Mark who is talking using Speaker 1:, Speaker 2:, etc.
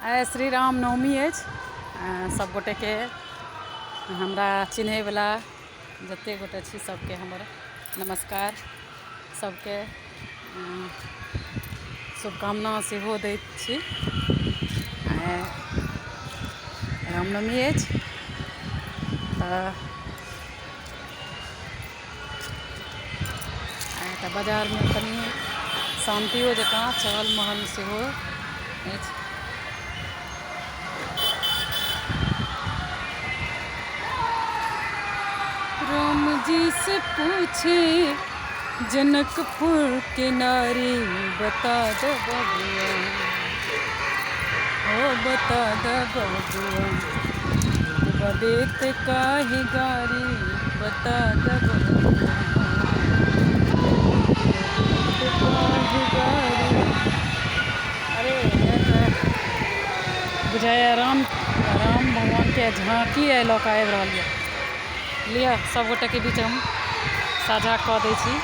Speaker 1: आइ श्री राम नवमी अछि। सब गोटेके, हमरा चिन्हैवला जतेक गोटे छी, सबके हमर नमस्कार। सबके शुभकामना सेहो दैत छी। आइ रामनवमी अछि तऽ आइ तऽ बाजारमे कनि शान्तिओ जकाँ चहल महल सेहो अछि। राम जी से पूछे जनकपुर के नारी, बता दऽ बबुआ, हो बता दऽ बबुआ, लोगबा देत काहे गारी, बता दऽ बबुआ, देत काहे गारी। अरे, बुझाइए राम राम भगवानके झाँकी आइ लऽ कऽ आबि रहल यऽ। लिअ, सभगोटेके बीच हम साझा कऽ दै छी।